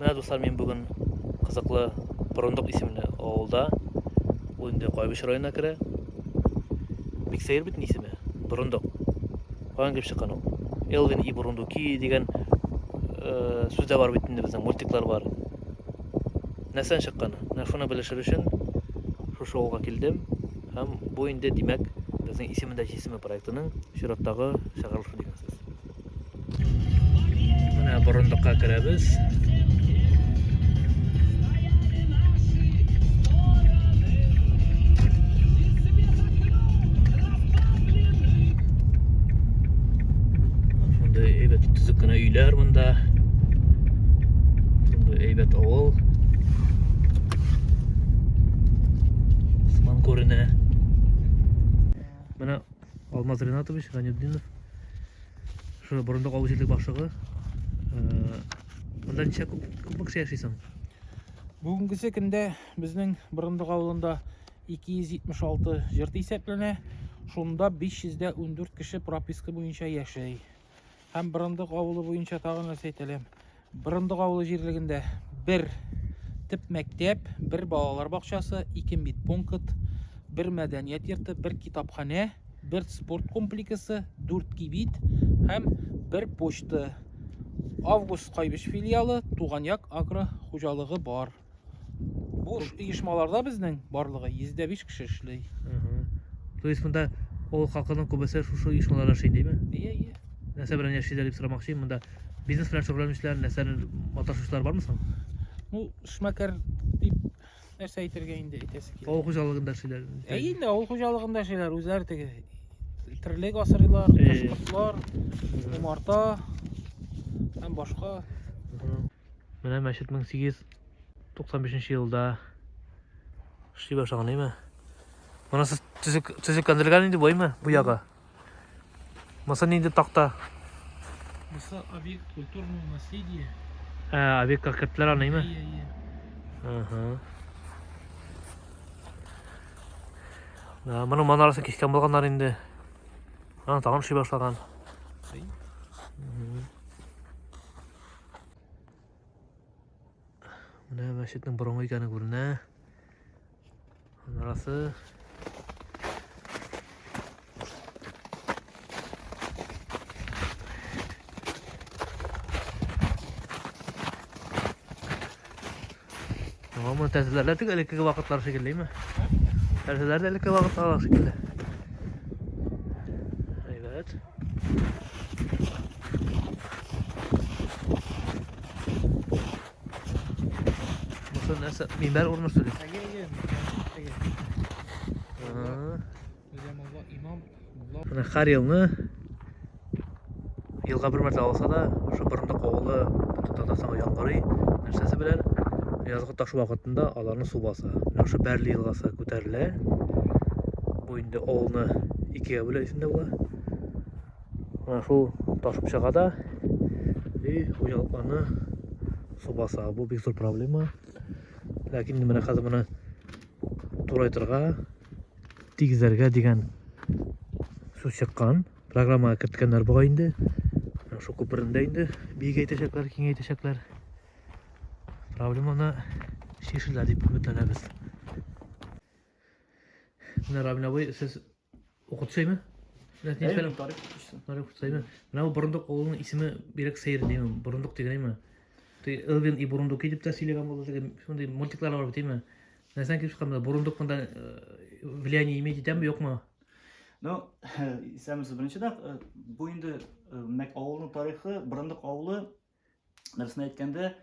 Менә, дуслар, мин бүген кызыклы Борындык исемле авылда. Ул инде Кайбыч районына керә. Бик сәер бит исеме. Борындык. Каян килеп чыккан ул? Элвин и Бурундуки дигән э, сүз дә бар бит инде безнең, мультиклар бар. Нәрсәдән чыккан? Менә шуны белешер өчен шушы авылга килдем. Һәм бу инде, димәк, безнең Исемендә җисеме проектының чираттагы чыгарылышы дигән сүз. Менә борындыкка керәбез. Шундый әйбәт төзек кенә өйләр монда. Шундый әйбәт авыл. Сыман күренә. Менә Алмаз Ринатович Ганетдинов. Шушы Борындык авыл җирлеге башлыгы. Э, монда ничә күп күпме кеше яши соң? Бүгенгесе көндә безнең Борындык авылында 276 җырт исәпләнә. Шунда 514 кеше прописка буенча яши. Һәм Борындык авылы буенча тагын нәрсә әйтәләм. Борындык авылы җирлегендә бер төп мәктәп, бер балалар бакчасы, ике медпункт, бер мәдәният йорты, бер китапханә, бер спорт комплексы, дүрт кибит һәм бер почта. Август Кайбыч филиалы, Туган як агро хуҗалыгы бар. Бу оешмаларда безнең барлыгы 105 кеше эшли. То есть монда авыл халкының күбесе шушы оешмаларда эшли, димме? Ие, ие. Нәрсә белән яшиләр дип сорамакчы идем. Монда бизнес белән шөгыльләнүчеләр, нәрсә маташучылар бармы соң? Ну, эшмәкәр дип нәрсә әйтергә инде әйтәсе килә. Авыл хуҗалыгында эшлиләр. Әйе инде, авыл хуҗалыгында эшлиләр, үзләре теге терлек асрыйлар, кош-кортлар, умарта һәм башка. Менә мәчет 1895 елда эшли башлаган, әйме? Монысы төзек төзекләндерелгән инде бу, әйме? Бу ягы. Монысы нинди такта? Монысы объект культурного наследия. Ә, объектка керттеләр аны, әйме? Әйе, әйе. Ага. Да, моның манарасын кискән булганнар инде. Ана тагын эшли башлаган. Әйе. Менә мәчетнең борынгы икәне күренә. Манарасы. Моны тәрәзәләр дә элеккеге вакытлар шикеллеме? Тәрәзәләр дә элеккеге вакытлар шикелле. Әйбәт. Монысы нәрсә? Минбәр урыны что ли? Әйе, әйе. Әйе. Мулла, имам, мулла. Менә һәр елны елга бер мәртәбә алса да, шул Борындык авылы бөтен Татарстанга яңгырый. Нәрсәсе белән? Язгы ташу вакытында аларны су баса. Менә шушы Бәрле елгасы күтәрелә. Бу инде авылны икегә бүлә дисәң дә була. Менә шул ташып чыга да и хуҗалыкларны су баса. Бу бик зур проблема. Ләкин менә хәзер моны турайтырга, тигезләргә дигән сүз чыккан. Программага керткәннәр бугай инде. Шул күперне дә инде биегәйтәчәкләр, киңәйтәчәкләр. Проблеманы чишелер дип өметләнәбез. Менә Рамил абый, сез укытучымы? Менә ни фән? Тарих укытучысы. Тарих укытучымы? Менә бу Борындык авылының исеме бигрәк сәер димме? Борындык дигәнме? Теге Элвин и Бурундуки дип тә сөйләгән булды, теге шундый мультиклар бар бит, әйме? Нәрсәдән килеп чыккан? Бурундук монда э, влияние имеет итәме, юкмы? Ну, исәнмесез беренчедән, э, бу инде э, мәк авылының тарихы, Борындык авылы Дөресен әйткәндә,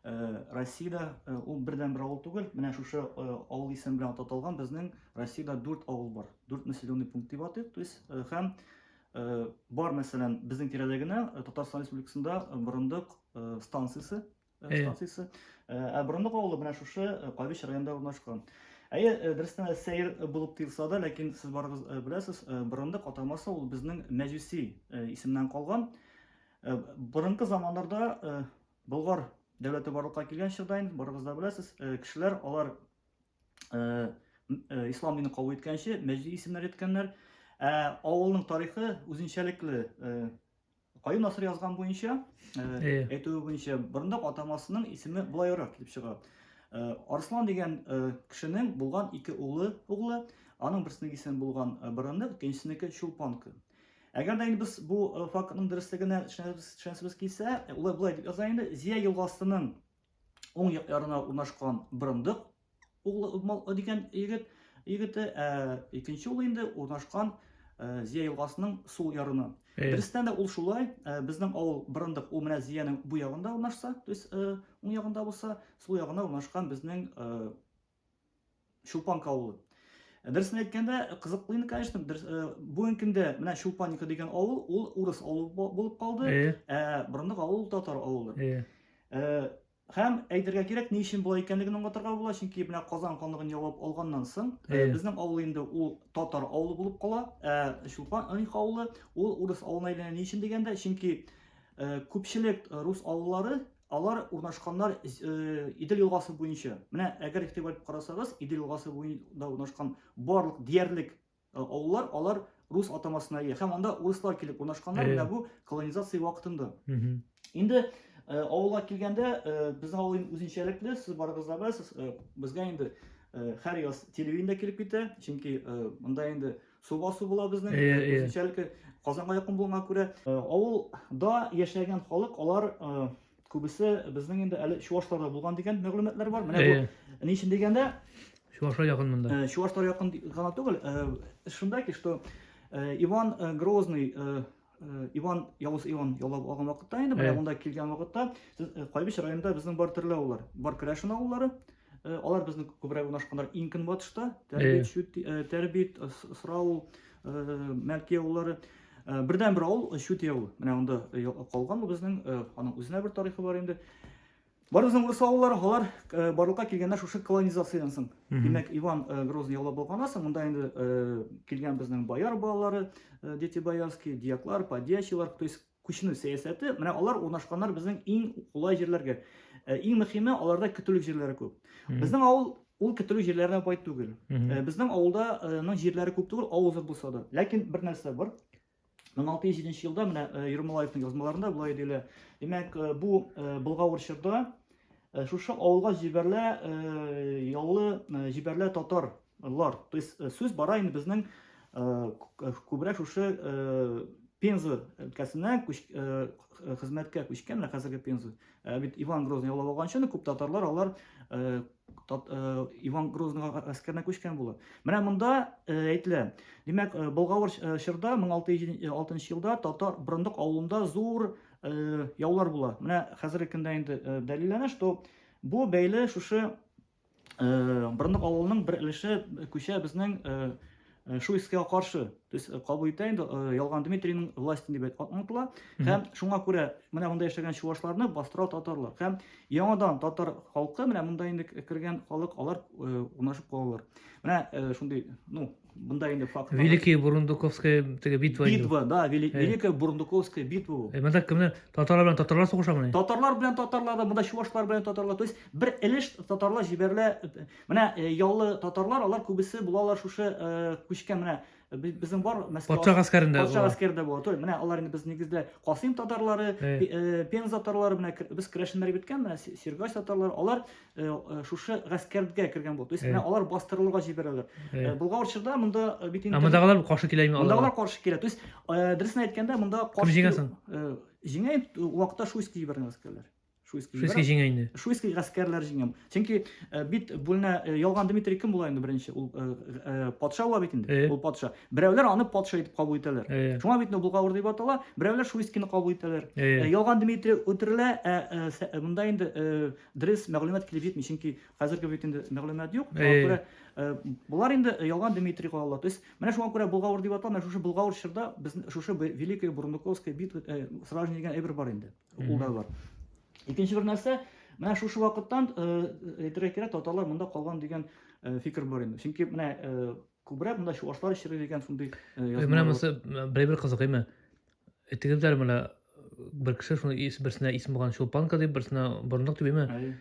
э, Россиядә э, ул бердән-бер авыл түгел. Менә шушы э, авыл исеме белән аталган безнең Россиядә дүрт авыл бар. Дүрт населенный пункт дип атыйк. То есть һәм бар, мәсәлән, безнең тирәдә генә Татарстан Республикасында Борындык станциясе станциясе. Ә Борындык авылы менә шушы Кайбыч районында урнашкан. Әйе, дөрестән дә сәер булып тоелса да, ләкин сез барыгыз беләсез, Борындык атамасы ул безнең мәҗүси исемнән калган. Э, борынгы заманнарда э, Болгар дәүләте барлыкка килгән чорда инде барыгыз да беләсез, э, кешеләр алар ислам динен кабул иткәнче мәҗли исемнәр йөрткәннәр. Ә авылның тарихы үзенчәлекле. Каюм Насыр язган буенча, әйтүе буенча, Борындык атамасының исеме болайрак килеп чыга. Арслан дигән кешенең булган ике улы, углы, аның берсенең исеме булган Борындык, икенчесенеке Чулпанка. Әгәр дә инде без бу фактның дөреслегенә төшенәсебез килсә, улай болай дип яза инде, Зия елгасының уң як ярына урнашкан Борындык углы дигән егет, егете, ә икенче улы инде урнашкан Зия елгасының сул ярына. Дөрестән дә ул шулай, безнең авыл Борындык, ул менә Зиянең бу ягында урнашса, то есть уң ягында булса, сул ягына урнашкан безнең Чулпанка авылы. Дөресен әйткәндә, кызыклы инде, конечно, бүгенге көндә менә Чулпаника дигән авыл, ул урыс авылы булып калды, ә Борындык авылы татар авылы. Һәм әйтергә кирәк, ни өчен болай икәнлеген аңлатырга була, чөнки менә Казан ханлыгын яулап алганнан соң, безнең авыл инде ул татар авылы булып кала, ә Чулпаника авылы ул урыс авылына әйләнә. Ни өчен дигәндә, чөнки күпчелек рус авыллары алар урнашканнар Идел елгасы буенча. Менә әгәр игътибар итеп карасагыз, Идел елгасы буенда урнашкан барлык диярлек авыллар алар рус атамасына ия һәм анда урыслар килеп урнашканнар менә бу колонизация вакытында. Инде авылга килгәндә, безнең авыл инде үзенчәлекле, сез барыгыз да беләсез, безгә инде һәр яз телевидение килеп китә, чөнки монда инде су басу була безнең үзенчәлекле Казанга якын булганга күрә. Авылда яшәгән халык алар күбесе безнең инде әле чуашларда булган дигән мәгълүматлар бар. Менә бу ни өчен дигәндә, чуашлар якын монда. Чуашлар якын гына түгел, шунда ки, что Иван Грозный, Иван Явыз Иван яулап алган вакытта инде, менә монда килгән вакытта, Кайбыч районында безнең бар төрле авыллар. Бар керәшен авыллары, алар безнең күбрәк урнашканнар иң көнбатышта, Тәрбит, Чүт, Тәрбит, Сраул, Мәлки авыллары. Бердән бер авыл Чүти авылы. Менә анда калган ул безнең, аның үзенә бер тарихы бар инде. Бар безнең урыс авыллары, алар барлыкка килгәннәр шушы колонизациядән соң. Димәк, Иван Грозный яулап алганнан соң, монда инде килгән безнең бояр балалары, дети боярские, дьяклар, подьячийлар, то есть күченү сәясәте, менә алар урнашканнар безнең иң кулай җирләргә. Иң мөһиме, аларда көтүлек җирләре күп. Безнең авыл ул көтүлек җирләренә бай түгел. Безнең авылда җирләре күп түгел, авыл зур булса да. Ләкин бер нәрсә бар. 1607 елда менә Ермолаевның язмаларында болай диелә. Димәк, бу Болгавыр чорда шушы авылга җибәрелә яллы җибәрелә татарлар. То есть сүз бара инде безнең күбрәк шушы Пенза өлкәсенә хезмәткә күчкән, менә хәзерге Пенза. Бит Иван Грозный яулап алганчы күп татарлар алар Иван Грозный гаскәренә күчкән була. Менә монда әйтелә. Димәк, Болгавыр чорда 1606 елда татар Борындык авылында зур яулар була. Менә хәзерге көндә инде дәлилләнә, что бу бәйле шушы Борындык авылының бер өлеше күчә безнең Шуйскийга каршы, то есть кабул итә инде Ялган Дмитрийның властен дип аңлатыла. Һәм шуңа күрә менә монда яшәгән чувашларны бастыра татарлар. Һәм яңадан татар халкы менә монда инде кергән халык алар урнашып калалар. Менә шундый, ну, монда инде факт. Великая Бурундуковская теге битва. Битва, да, Великая Бурундуковская битва ул. Монда кемнәр? Татарлар белән татарлар сугышамыни? Татарлар белән татарлар да, монда чувашлар белән татарлар. То есть бер өлеш татарлар җибәрелә. Менә яллы татарлар, алар күбесе булалар шушы күчкән менә безнең бар Мәскәү патша гаскәрендә. Патша гаскәрендә була. То менә алар инде без нигездә Касыйм татарлары, Пенза татарлары, менә без керәшеннәр беткән, менә Сергач татарлары, алар шушы гаскәргә кергән була. То есть менә алар бастырылырга җибәрәләр. Болгар чорда монда бит инде Мондагылар каршы киләме алар? Мондагылар каршы килә. То есть дөресен әйткәндә, монда каршы Кем җиңә соң? Җиңә вакытта Шуйский җибәргән гаскәрләр. Шуйский. Шуйский җиңә инде. Шуйский гаскәрләр җиңә. Чөнки бит бүленә Ялган Дмитрий кем була инде беренче? Ул патша була бит инде. Ул патша. Берәүләр аны патша итеп кабул итәләр. Шуңа бит инде Болгавыр дип атала. Берәүләр Шуйскийны кабул итәләр. Ялган Дмитрий үтерелә, ә монда инде дөрес мәгълүмат килеп җитми, чөнки хәзерге бит инде мәгълүмат юк. Шуңа күрә болар инде Ялган Дмитрийга ала. То есть менә шуңа күрә Болгавыр дип атала. Менә шушы Болгавыр чорда без шушы Великая Бурундуковская битва сражение дигән әйбер бар инде. Ул да бар. Икенче бер нәрсә, менә шушы вакыттан әйтергә кирәк, татарлар монда калган дигән фикер бар инде. Чөнки менә күбрәк монда чуашлар эшли дигән шундый Менә монысы бер кызык әйме. Әйтегез менә бер кеше шуны берсенә исем булган Чулпанка дип, берсенә Борындык дип әйме.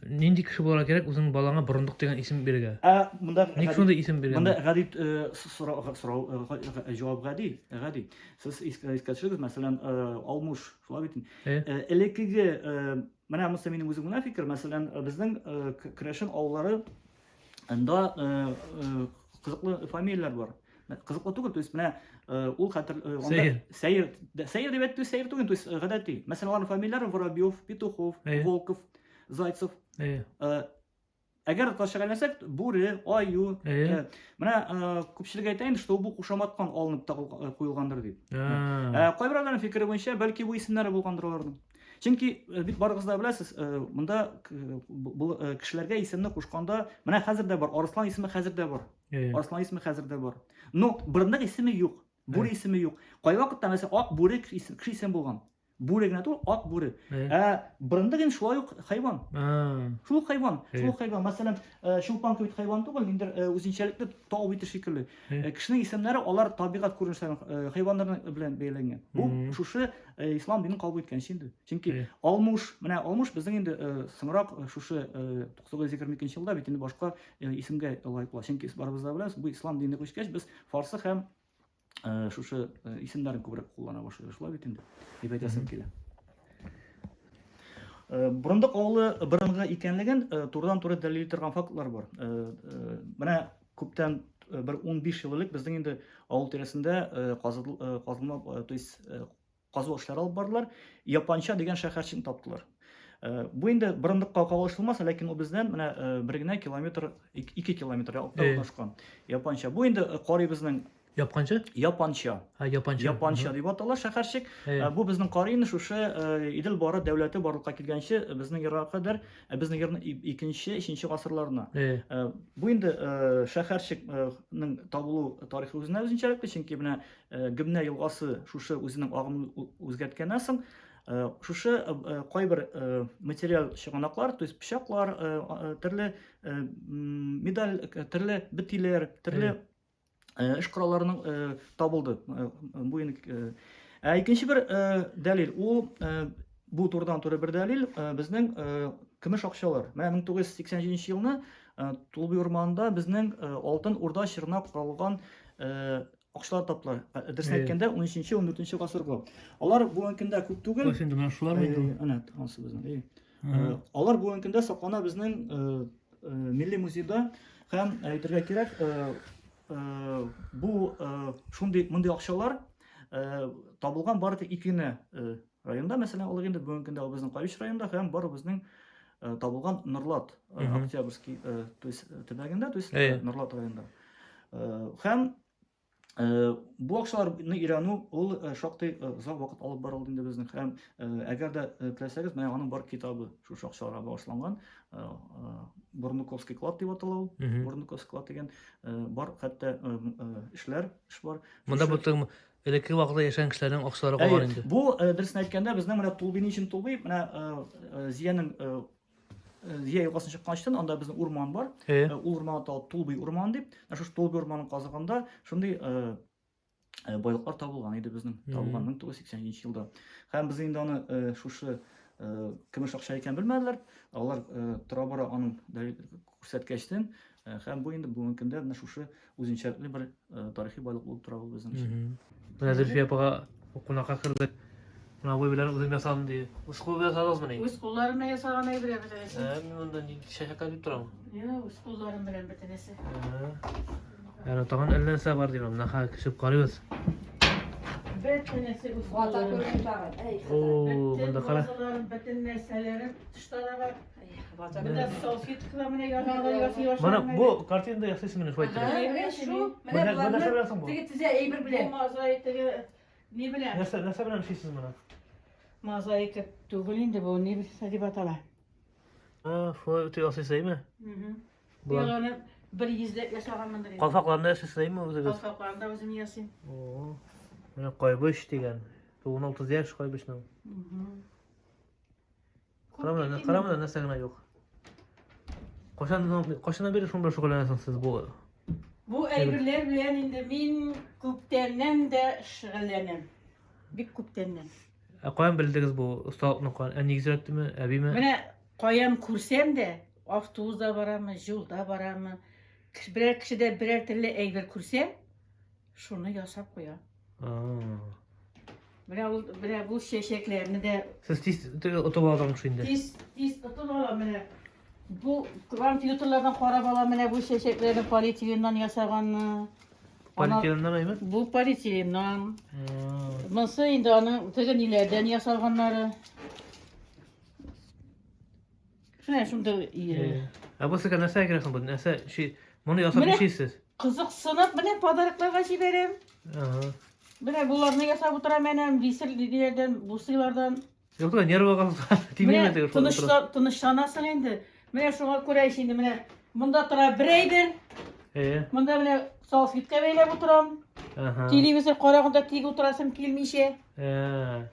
Нинди кеше булырга кирәк үзеңнең балаңа Борындык дигән исем бирергә? Ә монда Ник шундый исем биргән? Монда гади сорау, сорау җавап гади, гади. Сез искә төшерегез, мәсәлән, Алмуш, шулай бит. Элеккеге менә монысы минем үзем генә фикер, мәсәлән, безнең керәшен авыллары анда кызыклы фамилияләр бар. Кызыклы түгел, то есть менә ул хәтер анда сәер, сәер дип әйтү сәер түгел, то есть гадәти. Мәсәлән, аларның фамилияләре Воробьев, Петухов, Волков, Зайцев. Әгәр татарчага бүре, аю. Менә күпчелек әйтә инде, что бу кушаматтан алынып та куелгандыр дип. Кайберәүләрнең фикере буенча, бәлки бу исемнәре булгандыр аларның. Чөнки бит барыгыз да беләсез, монда кешеләргә исемне кушканда, менә хәзер дә бар, Арыслан исеме хәзер дә бар. Арыслан исеме хәзер дә бар. Но Бырындык исеме юк, Бүре исеме юк. Кайвакытта мәсәлән, ак бүре кеше исеме булган. Бүре генә түгел, ак бүре. Ә бырындык инде шулай ук хайван. Шул ук хайван, шул ук хайван. Мәсәлән, чулпан кебек хайван түгел, ниндер үзенчәлекле тау бите шикелле. Кешенең исемнәре алар табигать күренешләрен, хайваннар белән бәйләнгән. Бу шушы ислам динен кабул иткәнче инде. Чөнки Алмуш, менә Алмуш безнең инде соңрак шушы 922 елда бит инде башка исемгә лаек була. Чөнки барыбыз да беләбез, бу ислам диненә күчкәч, без фарсы һәм шушы исемнәрен күбрәк куллана башлыйбыз, шулай бит инде, дип әйтәсем килә. Борындык авылы борынгы икәнлеген турыдан-туры дәлилли торган фактлар бар. Менә күптән бер 15 ел элек безнең инде авыл тирәсендә казылма, то есть казу эшләре алып бардылар. Япанча дигән шәһәрчекне таптылар. Бу инде Борындыкка кагылышлы ләкин ул бездән менә бер генә километр, 2 километр якта урнашкан. Япанча. Бу инде карыйбызның Япканча? Япанча. Ha, Япанча. Япанча дип атала шәһәрчек. Бу безнең карыйны шушы Идел бары дәүләте барлыкка килгәнче безнең ерга кадәр, безнең ерның икенче, өченче гасырларына. Бу инде шәһәрчекнең табылу тарихы үзенә үзенчәлекле, чөнки менә Гөмнә елгасы шушы үзенең агымын үзгәрткәннән соң, шушы кайбер материаль чыганаклар, то есть пычаклар, төрле медаль, төрле бетиләр, төрле эш коралларының табылды. Бу инде ә икенче бер дәлил, ул бу турыдан-туры бер дәлил, безнең көмеш акчалар. Менә 1987 елны Тулбый урманында безнең Алтын Урда чорына корылган акчалар таптылар. Дөресен әйткәндә, 13-14 гасыргы. Алар бүгенге көндә күп түгел. Кайсы инде менә шулар инде? Әнә, анысы безнең. Алар бүгенге көндә саклана безнең Милли музейда һәм әйтергә кирәк, бу шундый мондый акчалар табылган бары тик ике генә районда, мәсәлән, алар инде бүгенге көндә безнең Кайбыч районында һәм бары безнең табылган Норлат, Октябрьский, то есть төбәгендә, то есть Норлат районында. Һәм бу акчаларны өйрәнү ул шактый озак вакыт алып барылды инде безнең. Һәм әгәр дә теләсәгез, менә аның бар китабы шушы акчаларга багышланган. Бурнуковский клад дип атала ул. Бурнуковский клад дигән бар хәтта эшләр, эш бар. Монда бу элекке вакытта яшәгән кешеләрнең акчалары калган инде. Бу дөресен әйткәндә, безнең менә Тулби ни өчен Тулби? Менә Зиянең Зия елгасын чыкканчтан анда безнең урман бар. Ул урман атала Тулбый урман дип. Менә шушы Тулбый урманын казыганда шундый байлыклар табылган иде безнең. Табылган 1987 елда. Һәм без инде аны шушы көмеш акча икән белмәделәр. Алар тора-бара аның күрсәткәчтен һәм бу инде бүгенге көндә менә шушы үзенчәлекле бер тарихи байлык булып тора ул безнең өчен. Менә Зөлфия апага кунакка кердек. Менә бу белән үзем ясадым ди. Үз кул белән ясадыгызмыни? Үз кулларым белән ясаган әйбер бөтенесе. Ә, мин монда нинди чәчәкләр дип торам. Йә, үз кулларым белән бөтенесе. Әле тагын әллә нәрсә бар дим. Менә хәзер кешеп карыйбыз. Бөтенесе үз кулларым. О, монда кара. Бөтен нәрсәләрем тышта да бар. Менә салфеткалар менә язалар ясый Менә бу картинада ясыйсың менә шулай итеп. Менә шу, менә боларны теге төзә әйбер белән. Бу мозаика теге ни белән? Нәрсә, нәрсә белән эшлисез моны? Мозаика түгел инде бу, ни дип атала? А, шулай итеп ясыйсыз, әйме? Мин аны бер йөзләп ясаганмындыр инде. Калфакларны ясыйсыз, әйме үзегез? Калфакларны да үзем ясыйм. О, менә Кайбыч дигән. 16 яшь Кайбычның. Кара менә, кара менә нәрсә генә юк. Кайчан, кайчаннан бирле шуның белән шөгыльләнәсең сез бу? Бу әйберләр белән инде мин күптәннән дә шөгыльләнәм. Бик күптәннән. Ә каян белдегез бу осталыкны? Каян? Әниегез өйрәттеме, әбиме? Менә Каян күрсәм дә, автобуста барамы, юлда барамы, берәр кешедә берәр төрле әйбер күрсәм, шуны ясап куям. Менә ул, менә бу чәчәкләрне дә Сез тиз теге отып алдыгыз инде. Тиз, тиз отып алам менә. Бу компьютерлардан карап алам менә бу чәчәкләрне полиэтиленнан ясаганны. Полиэтиленнан әйме? Бу полиэтиленнан. Монысы инде аның теге ниләрдән ясалганнары. Шунда шунда. Ә бу сезгә нәрсә кирәк соң бу? Нәрсә? Моны ясап нишлисез? Кызыксынып, менә подарокларга җибәрәм. Ага. Менә боларны ясап утырам әнә, бисер диләрдән, бусыйлардан. Юк, түгел, нервыга тимиме теге шул. Тынычланасың инде. Менә шуңа күрә ич инде менә монда тора бер әйбер. Э. Монда менә салфетка бәйләп утырам. Ага. Телевизор караганда тик утырасым килмичә. Э.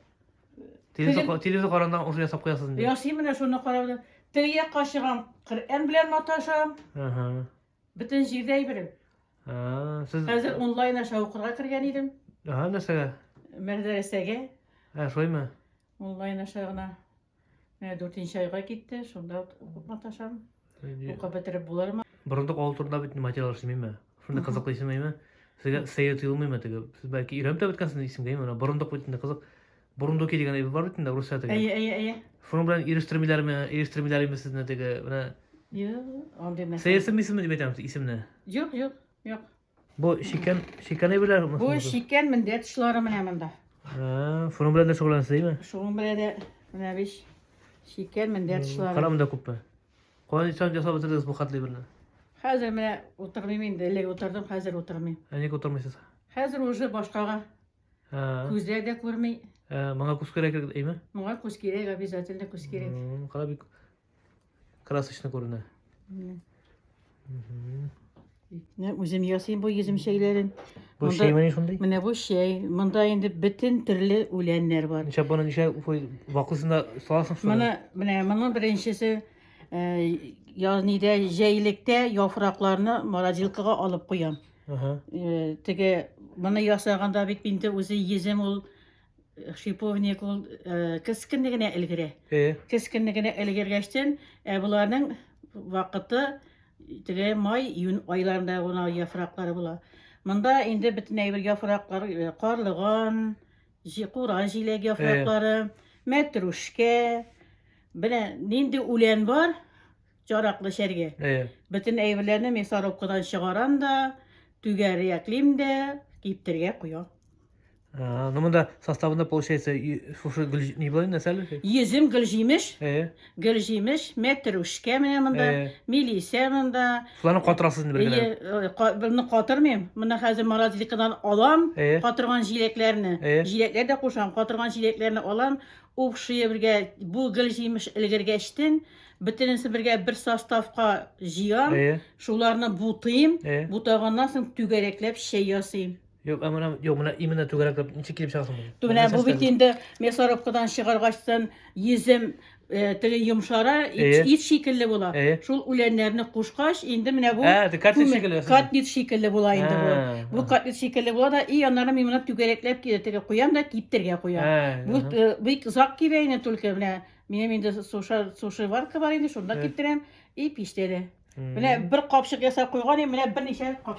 Телевизор, телевизор караганда уже ясап куясыз инде. Ясыйм менә шуны карап. Теге якка чыгам, Коръән белән маташам. Ага. Бөтен җирдә әйберем. А, сез Хәзер онлайн аша укырга кергән идем. Ага, нәрсәгә? Мәдрәсәгә. Ә, шулаймы? Онлайн аша гына. Менә дүртенче айга китте, шунда укып маташам. Укып бетереп булырмы? Борындык авыл турында бит материал эшләмиме? Шундый кызыклы исем әйме? Сезгә сәер тоелмыймы теге? Сез бәлки өйрәнеп тә беткәнсез исемгә, әйме? Борындык бит инде кызык. Бурундуки дигән әйбер бар бит инде русча теге. Әйе, әйе, әйе. Шуның белән ирештермиләрме, ирештермиләрме сезне теге, менә. Юк, андый нәрсә. Сәерсенмисезме дип әйтәм исемне. Юк, юк, юк. Бу шикән, шикән әйберләрме? Бу шикән мендәр тышлары менә монда. Ә, шуның белән дә шөгыльләнәсез, әйеме? Шуның белән дә менә биш шикән мендәр тышлары. Кара монда күпме? Каян исән ясап бетердегез бу хәтле әйберне? Хәзер менә утырмыйм инде, элек утырдым, хәзер утырмыйм. Ә ник утырмыйсыз? Хәзер уже башкага. Күзләр дә күрми. Моңа күз кирәк, әйме? Моңа күз кирәк, обязательно күз кирәк. Кара бик красочно күренә. Менә үзем ясыйм бу йөзем чәйләрен. Бу чәй менә шундый? Менә бу чәй. Монда инде бөтен төрле үләннәр бар. Ничә моны ничә ваклысында саласың шуны? Моны менә моның беренчесе ягъни дә җәйлектә яфракларны морозилкага алып куям. Ага. Теге моны ясаганда бит инде үзе йөзем ул шиповник ул көз көне генә өлгерә. Көз көне генә өлгергәчтен, ә боларның вакыты теге май, июнь айларында гына яфраклары була. Монда инде бөтен әйбер яфраклар, карлыган, кура җиләк яфраклары, мәтрүшкә, менә нинди үлән бар, Яраклы эчәргә. Әйе. Бөтен әйберләрне мясорубкадан чыгарам да, түгәрәклим дә, киптерергә куям. А, ну монда составында получается шушы гөл ни була инде нәрсә әле? Йөзем гөлҗимеш, Әйе. гөлҗимеш, мәтрүшкә менә монда, Әйе. милисә монда. Шуларны катырасыз инде бер генә. Әйе, моны катырмыйм. Моны хәзер морозилкадан алам, Әйе. катырган җиләкләрне. Әйе. Җиләкләр дә кушам, катырган җиләкләрне алам. Общие бергә бу гөлҗимеш өлгергәчтен, бөтенесе бергә бер составка җыям, Әйе. шуларны бутыйм, Әйе. бутаганнан соң түгәрәкләп чәй ясыйм. Юк, ә менә, юк, менә именно түгәрәкләп ничек килеп чыгасың бу? Менә бу бит инде мясорубкадан чыгаргачтан йөзем теге йомшара, Әйе. ит шикелле була. Әйе. Шул үләннәрне кушкач, инде менә бу Ә, котлет күмер- шикелле ясыйсың. котлет шикелле була инде бу. Ә, Бу котлет шикелле була да, и аннары мин моны түгәрәкләп теге куям да киптергә куям. Ә, Бу аһа. бик озак кибә инде только менә минем инде суша сушиварка бар инде, шунда Ә. киптерәм и пиштә дә. Менә бер капчык ясап куйган идем, менә берничә капчык.